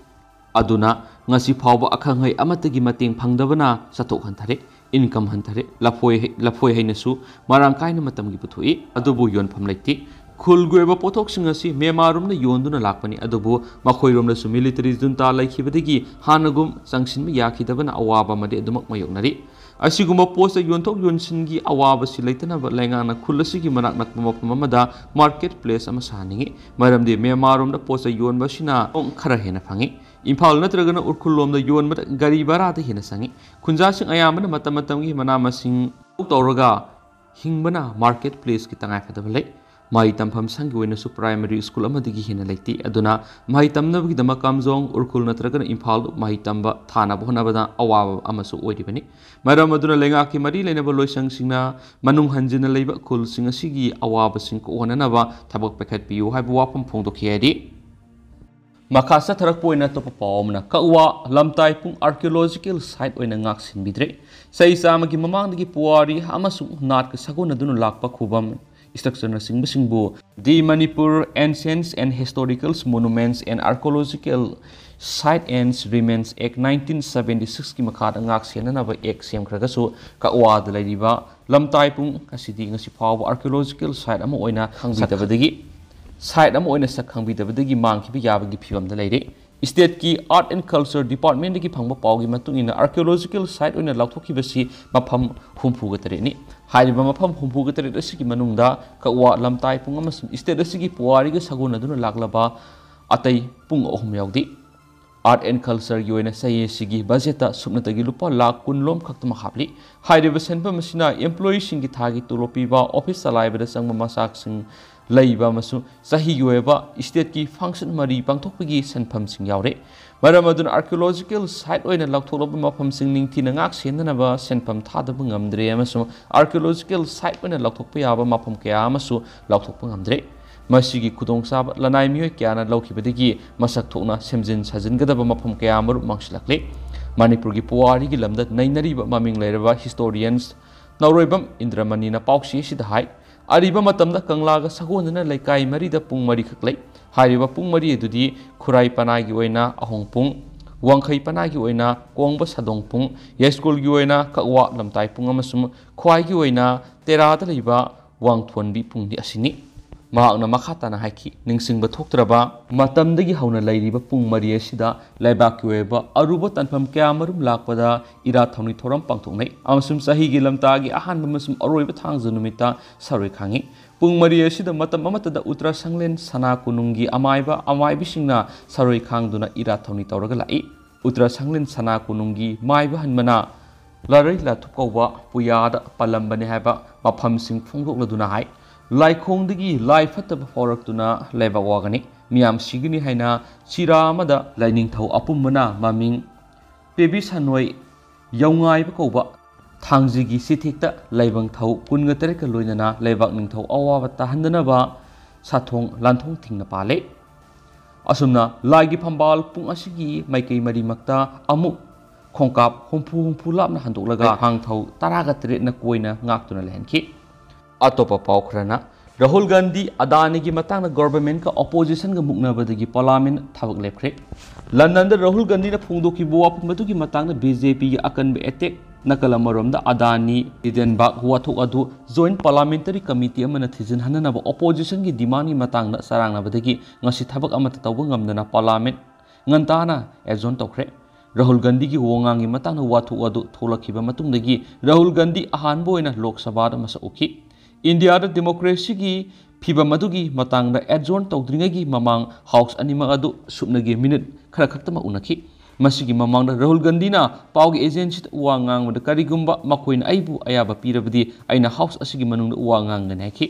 ꯑꯗꯨꯅ ꯉꯁꯤ ꯐꯥꯎꯕ ꯑꯈꯪ ꯑꯍꯩ ꯑꯃꯠꯇꯒꯤ ꯃꯇꯦꯡ ꯐꯪꯗꯕꯅ ꯆꯠꯊꯣꯛ ꯍꯟꯊꯔꯦ, ꯏꯟꯀꯝ ꯍꯟꯊꯔꯦ꯫ ꯂꯐꯣꯏ ꯍꯩ-, ꯂꯐꯣꯏ ꯍꯩꯅꯁꯨ ꯃꯔꯥꯡ ꯀꯥꯏꯅ ꯃꯇꯝꯒꯤ ꯄꯨꯊꯣꯛꯏ, ꯑꯗꯨꯕꯨ ꯌꯣꯟꯐꯝ ꯂꯩꯇꯦ꯫ ꯈꯨꯜꯒꯤ ꯑꯣꯏꯕ ꯄꯣꯠꯊꯣꯛꯁꯤꯡ ꯑꯁꯤ ꯃ꯭ꯌꯥꯟꯃꯥꯔꯔꯣꯝꯅ ꯌꯣꯟꯗꯨꯅ ꯂꯥꯛꯄꯅꯤ, ꯑꯗꯨꯕꯨ ꯃꯈꯣꯏꯔꯣꯝꯗꯁꯨ ꯃꯤꯂꯤꯇꯔꯤ ꯖꯨꯟꯇꯥ ꯂꯩꯈꯤꯕꯗꯒꯤ ꯍꯥꯟꯅꯒꯨꯝ ꯆꯪꯁꯤꯟꯕ ꯌꯥꯈꯤꯗꯕꯅ ꯑꯋꯥꯕ ꯑꯃꯗꯤ ꯑꯗꯨꯃꯛ ꯃꯥꯌꯣꯛꯅꯔꯤ꯫ ꯑꯁꯤꯒꯨꯝꯕ ꯄꯣꯠ ꯆꯩ ꯌꯣꯟꯊꯣꯛ ꯌꯣꯟꯁꯤꯟꯒꯤ ꯑꯋꯥꯕꯁꯤ ꯂꯩꯇꯅꯕ ꯂꯩꯉꯥꯛꯅ ꯈꯨꯜ ꯑꯁꯤꯒꯤ ꯃꯅꯥꯛ ꯅꯛꯄ ꯃꯐꯝ ꯑꯃꯗ ꯃꯥꯔꯀꯦꯠ ꯄ꯭ꯂꯦꯁ ꯑꯃ ꯁꯥꯍꯟꯅꯤꯡꯏ꯫ ꯃꯔꯝꯗꯤ ꯃ꯭ꯌꯥꯟꯃꯥꯔꯔꯣꯝꯗ ꯄꯣꯠ ꯆꯩ ꯌꯣꯟꯕ ꯑꯁꯤꯅ ꯈꯔ ꯍꯦꯟꯅ ꯐꯪꯏ꯫ ꯏꯝꯐꯥꯜ ꯅꯠꯇ꯭ꯔꯒꯅ ꯎꯈ꯭ꯔꯨꯜ ꯂꯣꯝꯗ ꯌꯣꯟꯕꯗ ꯒꯥꯔꯤ ꯚꯔꯥꯗ ꯍꯦꯟꯅ ꯆꯪꯏ꯫ ꯈꯨꯟꯖꯥꯁꯤꯡ ꯑꯌꯥꯝꯕꯅ ꯃꯇꯝ ꯃꯇꯝꯒꯤ ꯃꯅꯥ ꯃꯁꯤꯡ ꯇꯧꯔꯒ ꯍꯤꯡꯕꯅ ꯃꯥꯔꯀꯦꯠ ꯄ꯭ꯂꯦꯁꯀꯤ ꯇꯉꯥꯏꯐꯗꯕ ꯂꯩ꯫ ꯃꯍꯩ ꯇꯝꯐꯝ ꯁꯪꯒꯤ ꯑꯣꯏꯅꯁꯨ ꯄ꯭ꯔꯥꯏꯃꯔꯤ ꯁ꯭ꯀꯨꯜ ꯑꯃꯗꯒꯤ ꯍꯦꯟꯅ ꯂꯩꯇꯦ꯫ ꯑꯗꯨꯅ ꯃꯍꯩ ꯇꯝꯅꯕꯒꯤꯗꯃꯛ ꯀꯥꯝꯖꯣꯡ, ꯎꯈ꯭ꯔꯨꯜ ꯅꯠꯇ꯭ꯔꯒꯅ ꯏꯝꯐꯥꯜ ꯃꯍꯩ ꯇꯝꯕ ꯊꯥꯅꯕ ꯍꯣꯠꯅꯕꯗ ꯑꯋꯥꯕ ꯑꯃꯁꯨ ꯑꯣꯏꯔꯤꯕꯅꯤ꯫ ꯃꯔꯝ ꯑꯗꯨꯅ ꯂꯩꯉꯥꯛꯀꯤ ꯃꯔꯤ ꯂꯩꯅꯕ ꯂꯣꯏꯁꯪꯁꯤꯡꯅ ꯃꯅꯨꯡ ꯍꯟꯖꯤꯟꯅ ꯂꯩꯕ ꯈꯨꯜꯁꯤꯡ ꯑꯁꯤꯒꯤ ꯑꯋꯥꯕꯁꯤꯡ ꯀꯣꯛꯍꯟꯅꯅꯕ ꯊꯕꯛ ꯄꯥꯏꯈꯠꯄꯤꯌꯨ ꯍꯥꯏꯕ ꯋꯥꯐꯝ ꯐꯣꯡꯗꯣꯛꯈꯤ ꯍꯥꯏꯔꯤ꯫ ꯃꯈꯥ ꯆꯠꯊꯔꯛꯄ ꯑꯣꯏꯅ ꯑꯇꯣꯞꯄ ꯄꯥꯎ ꯑꯃꯅ, ꯀꯛꯋꯥ ꯂꯝꯇꯥꯏꯄꯨꯡ archaeological site ꯑꯣꯏꯅ ꯉꯥꯛ ꯁꯦꯟꯕꯤꯗ꯭ꯔꯦ꯫ ꯆꯍꯤ ꯆꯥꯝꯃꯒꯤ ꯃꯃꯥꯡꯗꯒꯤ ꯄꯨꯋꯥꯔꯤ ꯑꯃꯁꯨꯡ ꯅꯥꯠꯀ ꯁꯥꯒꯣꯟꯅꯗꯨꯅ ꯂꯥꯛꯄ ꯈꯨꯕꯝ, structureꯅꯆꯤꯡꯕꯁꯤꯡꯕꯨ The Manipur Ancient and Historical Monuments and Archaeological Site and Remains Act nineteen seventy sixꯀꯤ ꯃꯈꯥꯗ ꯉꯥꯛ ꯁꯦꯟꯅꯅꯕ act ꯁꯦꯝꯈ꯭ꯔꯒꯁꯨ, ꯀꯛꯋꯥꯗ ꯂꯩꯔꯤꯕ ꯂꯝꯇꯥꯏꯄꯨꯡ ꯑꯁꯤꯗꯤ ꯉꯁꯤ ꯐꯥꯎꯕ archaeological site ꯑꯃ ꯑꯣꯏꯅ ꯈꯪꯕꯤꯗꯕꯗꯒꯤ, site ꯑꯃ ꯑꯣꯏꯅ ꯁꯛ ꯈꯪꯕꯤꯗꯕꯗꯒꯤ ꯃꯥꯡꯈꯤꯕ ꯌꯥꯕꯒꯤ ꯐꯤꯕꯝꯗ ꯂꯩꯔꯦ꯫ Stateꯀꯤ Art and Culture Departmentꯗꯒꯤ ꯐꯪꯕ ꯄꯥꯎꯒꯤ ꯃꯇꯨꯡ ꯏꯟꯅ, archaeological site ꯑꯣꯏꯅ ꯂꯥꯎꯊꯣꯛꯈꯤꯕꯁꯤ ꯃꯐꯝ ꯍꯨꯝꯐꯨꯒ ꯇꯔꯦꯠꯅꯤ꯫ ꯍꯥꯏꯔꯤꯕ ꯃꯐꯝ ꯍꯨꯝꯐꯨꯒ ꯇꯔꯦꯠ ꯑꯁꯤꯒꯤ ꯃꯅꯨꯡꯗ ꯀꯛꯋꯥ ꯂꯝꯇꯥꯏꯄꯨꯡ ꯑꯃꯁꯨꯡ state ꯑꯁꯤꯒꯤ ꯄꯨꯋꯥꯔꯤꯒ ꯁꯥꯒꯣꯟꯅꯗꯨꯅ ꯂꯥꯛꯂꯕ ꯑꯇꯩ ꯄꯨꯡ ꯑꯍꯨꯝ ꯌꯥꯎꯗꯦ꯫ Art and Cultureꯒꯤ ꯑꯣꯏꯅ ꯆꯍꯤ ꯑꯁꯤꯒꯤ budgetꯇ ꯁꯨꯞꯅꯇꯒꯤ ꯂꯨꯄꯥ ꯂꯥꯈ ꯀꯨꯟ ꯂꯣꯝ ꯈꯛꯇꯃꯛ ꯍꯥꯞꯂꯤ꯫ ꯍꯥꯏꯔꯤꯕ ꯁꯦꯟꯐꯝ ꯑꯁꯤꯅ employeeꯁꯤꯡꯒꯤ ꯊꯥꯒꯤ ꯇꯣꯂꯣꯞ ꯄꯤꯕ, office ꯆꯂꯥꯏꯕꯗ ꯆꯪꯕ ꯃꯆꯥꯛꯁꯤꯡ ꯂꯩꯕ ꯑꯃꯁꯨꯡ ꯆꯍꯤꯒꯤ ꯑꯣꯏꯕ stateꯀꯤ function ꯃꯔꯤ ꯄꯥꯡꯊꯣꯛꯄꯒꯤ ꯁꯦꯟꯐꯝꯁꯤꯡ ꯌꯥꯎꯔꯦ꯫ ꯃꯔꯝ ꯑꯗꯨꯅ archaeological site ꯑꯣꯏꯅ ꯂꯥꯎꯊꯣꯛꯂꯕ ꯃꯐꯝꯁꯤꯡ ꯅꯤꯡꯊꯤꯅ ꯉꯥꯛ ꯁꯦꯟꯅꯅꯕ ꯁꯦꯟꯐꯝ ꯊꯥꯗꯕ ꯉꯝꯗ꯭ꯔꯦ ꯑꯃꯁꯨꯡ archaeological site ꯑꯣꯏꯅ ꯂꯥꯎꯊꯣꯛꯄ ꯌꯥꯕ ꯃꯐꯝ ꯀꯌꯥ ꯑꯃꯁꯨ ꯂꯥꯎꯊꯣꯛꯄ ꯉꯝꯗ꯭ꯔꯦ꯫ ꯃꯁꯤꯒꯤ ꯈꯨꯗꯣꯡꯆꯥꯕ ꯂꯅꯥꯏ ꯃꯤꯑꯣꯏ ꯀꯌꯥꯅ ꯂꯧꯈꯤꯕꯗꯒꯤ ꯃꯁꯛ ꯊꯣꯛꯅ ꯁꯦꯝꯖꯤꯟ ꯁꯥꯖꯤꯟꯒꯗꯕ ꯃꯐꯝ ꯀꯌꯥ ꯑꯃꯔꯨꯝ ꯃꯥꯡꯁꯤꯜꯂꯛꯂꯦ꯫ ꯃꯅꯤꯄꯨꯔꯒꯤ ꯄꯨꯋꯥꯔꯤꯒꯤ ꯂꯝꯗ ꯅꯩꯅꯔꯤꯕ ꯃꯃꯤꯡ ꯂꯩꯔꯕ historians ꯅꯧꯔꯣꯏꯕꯝ ꯏꯟꯗ꯭ꯔꯃꯅꯤꯅ ꯄꯥꯎꯆꯦ ꯑꯁꯤꯗ ꯍꯥꯏ, ꯑꯔꯤꯕ ꯃꯇꯝꯗ ꯀꯪꯂꯥꯒ ꯁꯒꯣꯜꯗꯨꯅ ꯂꯩꯀꯥꯏ ꯃꯔꯤꯗ ꯄꯨꯡ ꯃꯔꯤꯈꯛ ꯂꯩ꯫ ꯍꯥꯏꯔꯤꯕ ꯄꯨꯡ ꯃꯔꯤ ꯑꯗꯨꯗꯤ ꯈꯨꯔꯥꯏ ꯄꯅꯥꯒꯤ ꯑꯣꯏꯅ ꯑꯍꯣꯡꯄꯨꯡ, ꯋꯥꯡꯈꯩ ꯄꯅꯥꯒꯤ ꯑꯣꯏꯅ ꯀꯣꯡꯕ ꯁꯥꯗꯣꯡꯄꯨꯡ, ꯌꯥꯏꯁ꯭ꯀꯨꯜꯒꯤ ꯑꯣꯏꯅ ꯀꯛꯋꯥ ꯂꯝꯇꯥꯏꯄꯨꯡ ꯑꯃꯁꯨꯡ ꯈ꯭ꯋꯥꯏꯒꯤ ꯑꯣꯏꯅ ꯇꯦꯔꯥꯗ ꯂꯩꯕ ꯋꯥꯡꯊꯣꯟꯕꯤ ꯄꯨꯡꯗꯤ ꯑꯁꯤꯅꯤ꯫ ꯃꯍꯥꯛꯅ ꯃꯈꯥ ꯇꯥꯅ ꯍꯥꯏꯈꯤ, ꯅꯤꯡꯁꯤꯡꯕ ꯊꯣꯛꯇ꯭ꯔꯕ ꯃꯇꯝꯗꯒꯤ ꯍꯧꯅ ꯂꯩꯔꯤꯕ ꯄꯨꯡ ꯃꯔꯤ ꯑꯁꯤꯗ ꯂꯩꯕꯥꯛꯀꯤ ꯑꯣꯏꯕ ꯑꯔꯨꯕ ꯇꯥꯟꯐꯝ ꯀꯌꯥ ꯑꯃꯔꯨꯝ ꯂꯥꯛꯄꯗ ꯏꯔꯥꯠ ꯊꯧꯅꯤ ꯊꯧꯔꯝ ꯄꯥꯡꯊꯣꯛꯅꯩ ꯑꯃꯁꯨꯡ ꯆꯍꯤꯒꯤ ꯂꯝꯇꯥꯒꯤ ꯑꯍꯥꯟꯕ ꯑꯃꯁꯨꯡ ꯑꯔꯣꯏꯕ ꯊꯥꯡꯖ ꯅꯨꯃꯤꯠꯇ ꯁꯔꯣꯏ ꯈꯥꯡꯉꯤ꯫ ꯄꯨꯡ ꯃꯔꯤ ꯑꯁꯤꯗ ꯃꯇꯝ ꯑꯃꯠꯇꯗ ꯎꯇ꯭ꯔ ꯁꯪꯂꯦꯟ ꯁꯅꯥ ꯀꯣꯅꯨꯡꯒꯤ ꯑꯃꯥꯏꯕ ꯑꯃꯥꯏꯕꯤꯁꯤꯡꯅ ꯁꯔꯣꯏ ꯈꯥꯡꯗꯨꯅ ꯏꯔꯥꯠ ꯊꯧꯅꯤ ꯇꯧꯔꯒ ꯂꯥꯛꯏ꯫ ꯎꯇ꯭ꯔ ꯁꯪꯂꯦꯟ ꯁꯅꯥ ꯀꯣꯅꯨꯡꯒꯤ ꯃꯥꯏꯕ ꯍꯟꯕꯅ ꯂꯔꯩ ꯂꯥꯊꯨꯞ ꯀꯧꯕ ꯄꯨꯌꯥꯗ ꯄꯜꯂꯝꯕꯅꯤ ꯍꯥꯏꯕ ꯃꯐꯝꯁꯤꯡ ꯐꯣꯡꯗꯣꯛꯂꯗꯨꯅ ꯍꯥꯏ, ꯂꯥꯏꯈꯣꯡꯗꯒꯤ ꯂꯥꯏ ꯐꯠꯇꯕ ꯐꯥꯎꯔꯛꯇꯨꯅ ꯂꯩꯕꯥꯛ ꯋꯥꯒꯅꯤ, ꯃꯤꯌꯥꯝ ꯁꯤꯒꯅꯤ ꯍꯥꯏꯅ ꯆꯤꯔꯥ ꯑꯃꯗ ꯂꯥꯏꯅꯤꯡꯊꯧ ꯑꯄꯨꯝꯕꯅ ꯃꯃꯤꯡ ꯄꯦꯕꯤ ꯁꯥꯅꯣꯏ ꯌꯧꯉꯥꯏꯕ ꯀꯧꯕ ꯊꯥꯡꯖꯤꯒꯤ ꯆꯤꯊꯦꯛꯇ ꯂꯥꯏꯕꯪꯊꯧ ꯀꯨꯟꯒ ꯇꯔꯦꯠꯀ ꯂꯣꯏꯅꯅ ꯂꯩꯕꯥꯛ ꯅꯤꯡꯊꯧ ꯑꯋꯥꯕ ꯇꯥꯍꯟꯗꯅꯕ ꯁꯥꯊꯣꯡ ꯂꯥꯟꯊꯣꯡ ꯊꯤꯡꯅ ꯄꯥꯜꯂꯦ꯫ ꯑꯁꯨꯝꯅ ꯂꯥꯏꯒꯤ ꯐꯝꯕꯥꯜ ꯄꯨꯡ ꯑꯁꯤꯒꯤ ꯃꯥꯏꯀꯩ ꯃꯔꯤꯃꯛꯇ ꯑꯃꯨꯛ ꯈꯣꯡꯀꯥꯞ ꯍꯨꯝꯐꯨ ꯍꯨꯝꯐꯨ ꯂꯥꯞꯅ ꯍꯟꯗꯣꯛꯂꯒ ꯂꯩꯐꯥꯡꯊꯧ ꯇꯔꯥꯒ ꯇꯔꯦꯠꯅ ꯀꯣꯏꯅ ꯉꯥꯛꯇꯨꯅ ꯂꯩꯍꯟꯈꯤ꯫ ꯑꯇꯣꯞꯄ ꯄꯥꯎ ꯈꯔꯅ, ꯔꯥꯍꯨꯜ ꯒꯥꯟꯙꯤ ꯑꯗꯥꯅꯤꯒꯤ ꯃꯇꯥꯡꯗ ꯒꯣꯚꯔꯟꯃꯦꯟꯠꯀ ꯑꯣꯄꯣꯖꯤꯁꯟꯒ ꯃꯨꯛꯅꯕꯗꯒꯤ ꯄꯥꯔꯂꯤꯌꯥꯃꯦꯟꯠ ꯊꯕꯛ ꯂꯦꯞꯈ꯭ꯔꯦ꯫ ꯂꯟꯗꯟꯗ ꯔꯥꯍꯨꯜ ꯒꯥꯟꯙꯤꯅ ꯐꯣꯡꯗꯣꯛꯈꯤꯕ ꯋꯥꯐꯝ ꯑꯗꯨꯒꯤ ꯃꯇꯥꯡꯗ ꯕꯤ ꯖꯦ ꯄꯤꯒꯤ ꯑꯀꯟꯕ ꯑꯦꯇꯦꯛ ꯅꯥꯀꯜ ꯑꯃꯔꯣꯝꯗ ꯑꯗꯥꯅꯤ ꯍꯤꯗꯦꯟꯕꯥꯒ ꯋꯥꯊꯣꯛ ꯑꯗꯨ ꯖꯣꯏꯟꯠ ꯄꯥꯔꯂꯤꯌꯥꯃꯦꯟꯇꯔꯤ ꯀꯃꯤꯇꯤ ꯑꯃꯅ ꯊꯤꯖꯤꯟꯍꯟꯅꯅꯕ ꯑꯣꯄꯣꯖꯤꯁꯟꯒꯤ ꯗꯤꯃꯥꯟꯒꯤ ꯃꯇꯥꯡꯗ ꯆꯔꯥꯡꯅꯕꯗꯒꯤ ꯉꯁꯤ ꯊꯕꯛ ꯑꯃꯠꯇ ꯇꯧꯕ ꯉꯝꯗꯅ ꯄꯥꯔꯂꯤꯌꯥꯃꯦꯟꯠ ꯉꯟꯇꯥꯅ ꯑꯦꯖꯣꯔꯟ ꯇꯧꯈ꯭ꯔꯦ꯫ ꯔꯥꯍꯨꯜ ꯒꯥꯟꯙꯤꯒꯤ ꯋꯥꯉꯥꯡꯒꯤ ꯃꯇꯥꯡꯗ ꯋꯥꯊꯣꯛ ꯑꯗꯨ ꯊꯣꯛꯂꯛꯈꯤꯕ ꯃꯇꯨꯡꯗꯒꯤ ꯔꯥꯍꯨꯜ ꯒꯥꯟꯙꯤ ꯑꯍꯥꯟꯕ ꯑꯣꯏꯅ ꯂꯣꯛ ꯁꯚꯥꯗ ꯃꯁꯛ ꯎꯈꯤ꯫ ꯏꯟꯗꯤꯌꯥꯗ ꯗꯦꯃꯣꯀ꯭ꯔꯦꯁꯤꯒꯤ ꯐꯤꯚꯝ ꯑꯗꯨꯒꯤ ꯃꯇꯥꯡꯗ ꯑꯦꯖꯣꯔꯟ ꯇꯧꯗ꯭ꯔꯤꯉꯩꯒꯤ ꯃꯃꯥꯡ ꯍꯥꯎꯁ ꯑꯅꯤꯃꯛ ꯑꯗꯨ ꯁꯨꯞꯅꯒꯤ ꯃꯤꯅꯤꯠ ꯈꯔ ꯈꯛꯇꯃꯛ ꯎꯅꯈꯤ꯫ ꯃꯁꯤꯒꯤ ꯃꯃꯥꯡꯗ ꯔꯥꯍꯨꯜ ꯒꯥꯟꯙꯤꯅ ꯄꯥꯎꯒꯤ ꯑꯦꯖꯦꯟꯁꯤꯗ ꯋꯥ ꯉꯥꯡꯕꯗ, "ꯀꯔꯤꯒꯨꯝꯕ ꯃꯈꯣꯏꯅ ꯑꯩꯕꯨ ꯑꯌꯥꯕ ꯄꯤꯔꯕꯗꯤ ꯑꯩꯅ ꯍꯥꯎꯁ ꯑꯁꯤꯒꯤ ꯃꯅꯨꯡꯗ ꯋꯥ ꯉꯥꯡꯒꯅꯤ" ꯍꯥꯏꯈꯤ꯫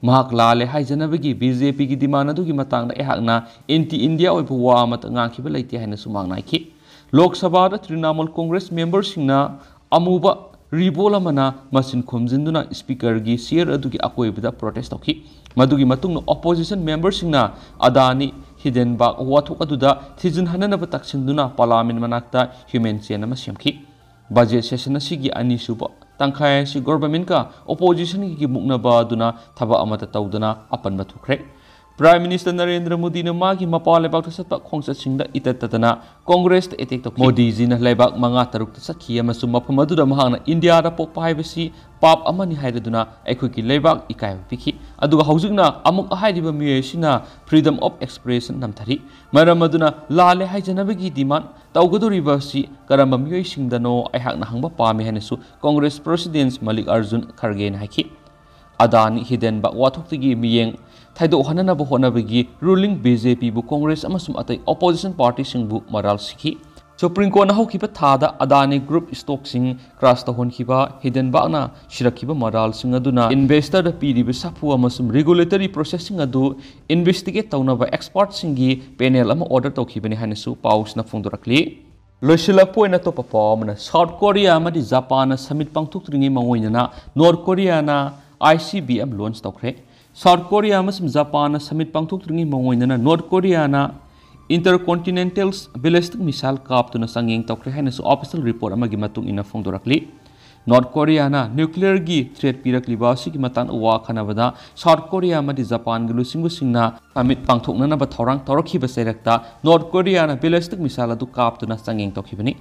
ꯃꯍꯥꯛ ꯂꯥꯜꯂꯦ ꯍꯥꯏꯖꯅꯕꯒꯤ ꯕꯤ ꯖꯦ ꯄꯤꯒꯤ ꯗꯤꯃꯥꯟ ꯑꯗꯨꯒꯤ ꯃꯇꯥꯡꯗ ꯑꯩꯍꯥꯛꯅ ꯑꯦꯟꯇꯤ ꯏꯟꯗꯤꯌꯥ ꯑꯣꯏꯕ ꯋꯥ ꯑꯃꯠꯇ ꯉꯥꯡꯈꯤꯕ ꯂꯩꯇꯦ ꯍꯥꯏꯅꯁꯨ ꯃꯍꯥꯛꯅ ꯍꯥꯏꯈꯤ꯫ ꯂꯣꯛ ꯁꯚꯥꯗ ꯇ꯭ꯔꯤꯅꯥꯃꯨꯜ ꯀꯣꯡꯒ꯭ꯔꯦꯁ ꯃꯦꯝꯕꯔꯁꯤꯡꯅ ꯑꯃꯨꯕ ꯔꯤꯕꯣꯜ ꯑꯃꯅ ꯃꯆꯤꯟ ꯈꯨꯝꯖꯤꯟꯗꯨꯅ ꯁ꯭ꯄꯤꯀꯔꯒꯤ ꯆꯤꯌꯔ ꯑꯗꯨꯒꯤ ꯑꯀꯣꯏꯕꯗ ꯄ꯭ꯔꯣꯇꯦꯁ ꯇꯧꯈꯤ꯫ ꯃꯗꯨꯒꯤ ꯃꯇꯨꯡꯗ ꯑꯣꯄꯣꯖꯤꯁꯟ ꯃꯦꯝꯕꯔꯁꯤꯡꯅ ꯑꯗꯥꯅꯤ ꯍꯤꯗꯦꯟꯕꯥꯒ ꯋꯥꯊꯣꯛ ꯑꯗꯨꯗ ꯊꯤꯖꯤꯟꯍꯟꯅꯅꯕ ꯇꯛꯁꯤꯟꯗꯨꯅ ꯄꯥꯔꯂꯤꯌꯥꯃꯦꯟꯠ ꯃꯅꯥꯛꯇ ꯍ꯭ꯌꯨꯃꯦꯟ ꯆꯦꯟ ꯑꯃ ꯁꯦꯝꯈꯤ꯫ ꯕꯖꯦꯠ ꯁꯦꯁꯟ ꯑꯁꯤꯒꯤ ꯑꯅꯤꯁꯨꯕ ꯇꯪꯈꯥꯏ ꯑꯁꯤ ꯒꯣꯚꯔꯟꯃꯦꯟꯠꯀ ꯑꯣꯄꯣꯖꯤꯁꯟꯒꯤ ꯃꯨꯛꯅꯕ ꯑꯗꯨꯅ ꯊꯕꯛ ꯑꯃꯠꯇ ꯇꯧꯗꯅ ꯑꯄꯟꯕ ꯊꯨꯈ꯭ꯔꯦ꯫ ꯄ꯭ꯔꯥꯏꯝ ꯃꯤꯅꯤꯁꯇꯔ ꯅꯔꯦꯟꯗ꯭ꯔ ꯃꯣꯗꯤꯅ ꯃꯥꯒꯤ ꯃꯄꯥ ꯂꯩꯕꯥꯛꯇ ꯆꯠꯄ ꯈꯣꯡꯆꯠꯁꯤꯡꯗ ꯏꯇꯠ ꯇꯠꯇꯅ ꯀꯣꯡꯒ꯭ꯔꯦꯁꯇ ꯑꯦꯇꯦꯛ ꯇꯧꯈꯤ꯫ ꯃꯣꯗꯤꯖꯤꯅ ꯂꯩꯕꯥꯛ ꯃꯉꯥ ꯇꯔꯨꯛꯇ ꯆꯠꯈꯤ ꯑꯃꯁꯨꯡ ꯃꯐꯝ ꯑꯗꯨꯗ ꯃꯍꯥꯛꯅ ꯏꯟꯗꯤꯌꯥꯗ ꯄꯣꯛꯄ ꯍꯥꯏꯕꯁꯤ ꯄꯥꯞ ꯑꯃꯅꯤ ꯍꯥꯏꯔꯗꯨꯅ ꯑꯩꯈꯣꯏꯒꯤ ꯂꯩꯕꯥꯛ ꯏꯀꯥꯏꯕ ꯄꯤꯈꯤ꯫ ꯑꯗꯨꯒ ꯍꯧꯖꯤꯛꯅ ꯑꯃꯨꯛ ꯍꯥꯏꯔꯤꯕ ꯃꯤꯑꯣꯏ ꯑꯁꯤꯅ freedom of expression ꯅꯝꯊꯔꯤ꯫ ꯃꯔꯝ ꯑꯗꯨꯅ ꯂꯥꯜꯂꯦ ꯍꯥꯏꯖꯅꯕꯒꯤ ꯗꯤꯃꯥꯟ ꯇꯧꯒꯗꯧꯔꯤꯕ ꯑꯁꯤ ꯀꯔꯝꯕ ꯃꯤꯑꯣꯏꯁꯤꯡꯗꯅꯣ ꯑꯩꯍꯥꯛꯅ ꯍꯪꯕ ꯄꯥꯝꯃꯤ ꯍꯥꯏꯅꯁꯨ ꯀꯣꯡꯒ꯭ꯔꯦꯁ ꯄ꯭ꯔꯁꯤꯗꯦꯟꯠ ꯃꯜꯂꯤꯀꯥꯔꯖꯨꯟ ꯈꯔꯒꯦꯅ ꯍꯥꯏꯈꯤ꯫ ꯑꯗꯥꯅꯤ ꯍꯤꯗꯦꯟꯕꯥꯒ ꯋꯥꯊꯣꯛꯇꯒꯤ ꯃꯤꯠꯌꯦꯡ ꯊꯩꯗꯣꯛꯍꯟꯅꯅꯕ ꯍꯣꯠꯅꯕꯒꯤ ꯔꯨꯂꯤꯡ ꯕꯤ ꯖꯦ ꯄꯤꯕꯨ ꯀꯣꯡꯒ꯭ꯔꯦꯁ ꯑꯃꯁꯨꯡ ꯑꯇꯩ ꯑꯣꯄꯣꯖꯤꯁꯟ ꯄꯥꯔꯇꯤꯁꯤꯡꯕꯨ ꯃꯔꯥꯜ ꯁꯤꯈꯤ꯫ ꯁꯨꯄ꯭ꯔꯤꯝ ꯀꯣꯔꯠꯅ ꯍꯧꯈꯤꯕ ꯊꯥꯗ ꯑꯗꯥꯅꯤ ꯒ꯭ꯔꯨꯞ ꯁ꯭ꯇꯣꯛꯁꯤꯡ ꯀ꯭ꯔꯥꯁ ꯇꯧꯍꯟꯈꯤꯕ ꯍꯤꯗꯦꯟꯕꯥꯒꯅ ꯁꯤꯔꯛꯈꯤꯕ ꯃꯔꯥꯜꯁꯤꯡ ꯑꯗꯨꯅ ꯏꯟꯚꯦꯁꯇꯔꯗ ꯄꯤꯔꯤꯕ ꯁꯥꯐꯨ ꯑꯃꯁꯨꯡ ꯔꯤꯒꯨꯂꯦꯇꯔꯤ ꯄ꯭ꯔꯣꯁꯦꯁꯁꯤꯡ ꯑꯗꯨ ꯏꯟꯚꯦꯁꯇꯤꯒꯦꯠ ꯇꯧꯅꯕ ꯑꯦꯛꯁꯄꯔꯠꯁꯤꯡꯒꯤ ꯄꯦꯅꯦꯜ ꯑꯃ ꯑꯣꯔꯗꯔ ꯇꯧꯈꯤꯕꯅꯤ ꯍꯥꯏꯅꯁꯨ ꯄꯥꯎꯁꯤꯅ ꯐꯣꯡꯗꯣꯔꯛꯂꯤ꯫ ꯂꯣꯏꯁꯤꯜꯂꯛꯄ ꯑꯣꯏꯅ ꯑꯇꯣꯞꯄ ꯄꯥꯎ ꯑꯃꯅ, ꯁꯥꯎꯠ ꯀꯣꯔꯤꯌꯥ ꯑꯃꯗꯤ ꯖꯄꯥꯟꯅ ꯁꯃꯤꯠ ꯄꯥꯡꯊꯣꯛꯇ꯭ꯔꯤꯉꯩ ꯃꯥꯡꯑꯣꯏꯅꯅ ꯅꯣꯔꯠ ꯀꯣꯔꯤꯌꯥꯅ I C B M launch ꯇꯧꯈ꯭ꯔꯦ꯫ ꯁꯥꯎꯠ ꯀꯣꯔꯤꯌꯥ ꯑꯃꯁꯨꯡ ꯖꯄꯥꯟꯅ ꯁꯃꯤꯠ ꯄꯥꯡꯊꯣꯛꯇ꯭ꯔꯤꯉꯩ ꯃꯑꯣꯡ ꯑꯣꯏꯅꯅ ꯅꯣꯔꯠ ꯀꯣꯔꯤꯌꯥꯅ intercontinental ballistic missile ꯀꯥꯞꯇꯨꯅ ꯆꯥꯡꯌꯦꯡ ꯇꯧꯈ꯭ꯔꯦ ꯍꯥꯏꯅꯁꯨ official report ꯑꯃꯒꯤ ꯃꯇꯨꯡ ꯏꯟꯅ ꯐꯣꯡꯗꯣꯔꯛꯂꯤ꯫ ꯅꯣꯔꯠ ꯀꯣꯔꯤꯌꯥꯅ nuclearꯒꯤ threat ꯄꯤꯔꯛꯂꯤꯕ ꯑꯁꯤꯒꯤ ꯃꯇꯥꯡꯗ ꯋꯥ ꯈꯟꯅꯕꯗ ꯁꯥꯎꯠ ꯀꯣꯔꯤꯌꯥ ꯑꯃꯗꯤ ꯖꯄꯥꯟꯒꯤ ꯂꯨꯆꯤꯡꯕꯁꯤꯡꯅ ꯁꯃꯤꯠ ꯄꯥꯡꯊꯣꯛꯅꯅꯕ ꯊꯧꯔꯥꯡ ꯇꯧꯔꯛꯈꯤꯕ ꯆꯩꯔꯛꯇ ꯅꯣꯔꯠ ꯀꯣꯔꯤꯌꯥꯅ ballistic missile ꯑꯗꯨ ꯀꯥꯞꯇꯨꯅ ꯆꯥꯡꯌꯦꯡ ꯇꯧꯈꯤꯕꯅꯤ꯫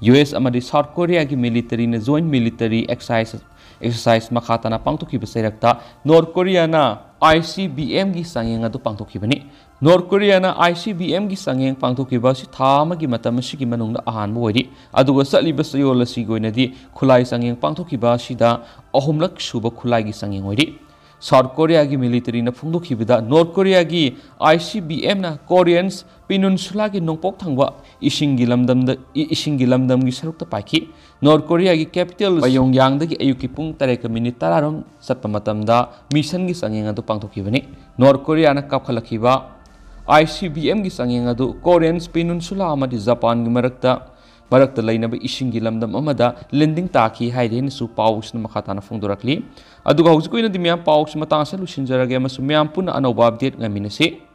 ꯌꯨ ꯑꯦꯁ ꯑꯃꯗꯤ ꯁꯥꯎꯠ ꯀꯣꯔꯤꯌꯥꯒꯤ militaryꯅ joint military exercise exercise ꯃꯈꯥ ꯇꯥꯅ ꯄꯥꯡꯊꯣꯛꯈꯤꯕ ꯆꯩꯔꯛꯇ ꯅꯣꯔꯠ ꯀꯣꯔꯤꯌꯥꯅ ICBMꯒꯤ ꯆꯥꯡꯌꯦꯡ ꯑꯗꯨ ꯄꯥꯡꯊꯣꯛꯈꯤꯕꯅꯤ꯫ ꯅꯣꯔꯠ ꯀꯣꯔꯤꯌꯥꯅ ICBMꯒꯤ ꯆꯥꯡꯌꯦꯡ ꯄꯥꯡꯊꯣꯛꯈꯤꯕ ꯑꯁꯤ ꯊꯥ ꯑꯃꯒꯤ ꯃꯇꯝ ꯑꯁꯤꯒꯤ ꯃꯅꯨꯡꯗ ꯑꯍꯥꯟꯕ ꯑꯣꯏꯔꯤ, ꯑꯗꯨꯒ ꯆꯠꯂꯤꯕ ꯆꯌꯣꯜ ꯑꯁꯤꯒꯤ ꯑꯣꯏꯅꯗꯤ ꯈꯨꯠꯂꯥꯏ ꯆꯥꯡꯌꯦꯡ ꯄꯥꯡꯊꯣꯛꯈꯤꯕ ꯑꯁꯤꯗ ꯑꯍꯨꯝꯂꯛ ꯁꯨꯕ ꯈꯨꯠꯂꯥꯏꯒꯤ ꯆꯥꯡꯌꯦꯡ ꯑꯣꯏꯔꯤ꯫ ꯁꯥꯎꯠ ꯀꯣꯔꯤꯌꯥꯒꯤ militaryꯅ ꯐꯣꯡꯗꯣꯛꯈꯤꯕꯗ ꯅꯣꯔꯠ ꯀꯣꯔꯤꯌꯥꯒꯤ ICBMꯅ Korean Peninsulaꯒꯤ ꯅꯣꯡꯄꯣꯛ ꯊꯪꯕ ꯏꯁꯤꯡꯒꯤ ꯂꯝꯗꯝꯗ, ꯏ-, ꯏꯁꯤꯡꯒꯤ ꯂꯝꯗꯝꯒꯤ ꯁꯔꯨꯛꯇ ꯄꯥꯏꯈꯤ꯫ ꯅꯣꯔꯠ ꯀꯣꯔꯤꯌꯥꯒꯤ capital Pyongyangꯗꯒꯤ ꯑꯌꯨꯛꯀꯤ ꯄꯨꯡ ꯇꯔꯦꯠꯀ minute ꯇꯔꯥ ꯔꯣꯝ ꯆꯠꯄ ꯃꯇꯝꯗ missionꯒꯤ ꯆꯥꯡꯌꯦꯡ ꯑꯗꯨ ꯄꯥꯡꯊꯣꯛꯈꯤꯕꯅꯤ꯫ ꯅꯣꯔꯠ ꯀꯣꯔꯤꯌꯥꯅ ꯀꯥꯞꯈꯠꯂꯛꯈꯤꯕ ICBMꯒꯤ ꯆꯥꯡꯌꯦꯡ ꯑꯗꯨ Korean Peninsula ꯑꯃꯗꯤ ꯖꯄꯥꯟꯒꯤ ꯃꯔꯛꯇ, ꯃꯔꯛꯇ ꯂꯩꯅꯕ ꯏꯁꯤꯡꯒꯤ ꯂꯝꯗꯝ ꯑꯃꯗ landing ꯇꯥꯈꯤ ꯍꯥꯏꯔꯤ ꯍꯥꯏꯅꯁꯨ ꯄꯥꯎꯁꯤꯅ ꯃꯈꯥ ꯇꯥꯅ ꯐꯣꯡꯗꯣꯔꯛꯂꯤ꯫ ꯑꯗꯨꯒ ꯍꯧꯖꯤꯛꯀꯤ ꯑꯣꯏꯅꯗꯤ ꯃꯌꯥꯝ ꯄꯥꯎꯁꯤ ꯃꯇꯥꯡ ꯑꯁꯤꯗ ꯂꯣꯏꯁꯤꯟꯖꯔꯒꯦ ꯑꯃꯁꯨꯡ ꯃꯌꯥꯝ ꯄꯨꯟꯅ ꯑꯅꯧꯕ update ꯉꯥꯏꯃꯤꯟꯅꯁꯤ꯫